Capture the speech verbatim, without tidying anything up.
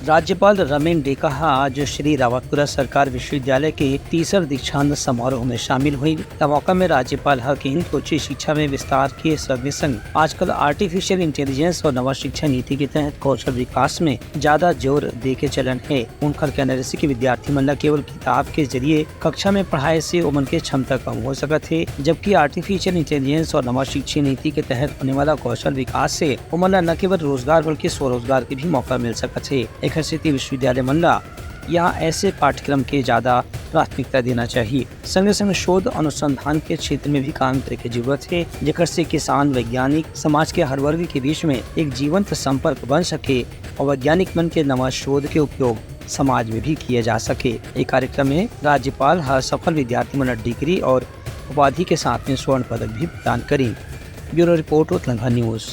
राज्यपाल रमेन डेका ह आज श्री रावतपुरा सरकार विश्वविद्यालय के तीसर दीक्षांत समारोह में शामिल हुई। ए मौका में राज्यपाल ह किहिन के उच्च शिक्षा में विस्तार के संगे संग आजकल आर्टिफिशियल इंटेलिजेंस और नवा शिक्षा नीति के तहत कौशल विकास में ज्यादा जोर दे के चलन हे। उनकर कहना रहिस कि विद्यार्थी मन ला केवल किताब के जरिए कक्षा में पढ़ाए से ओमन के क्षमता कम हो सकत हे, जबकि आर्टिफिशियल इंटेलिजेंस और नवा शिक्षा नीति के तहत होने वाला कौशल विकास से ओमन ला न केवल रोजगार बल्कि स्वरोजगार के भी मौका मिल सकत हे। एखर सेती विश्वविद्यालय मन ला यहाँ ऐसे पाठ्यक्रम के ज्यादा प्राथमिकता देना चाहिए। संगे संग शोध अनुसंधान के क्षेत्र में भी काम करे के जरूरत हे, जेकर से किसान, वैज्ञानिक, समाज के हर वर्ग के बीच में एक जीवंत संपर्क बन सके और वैज्ञानिक मन के नवा शोध के उपयोग समाज में भी किया जा सके। ए कार्यक्रम में राज्यपाल ह सफल विद्यार्थी मन ला डिग्री और उपाधि के साथ में स्वर्ण पदक भी प्रदान करी। Bureau report, Utlangha news.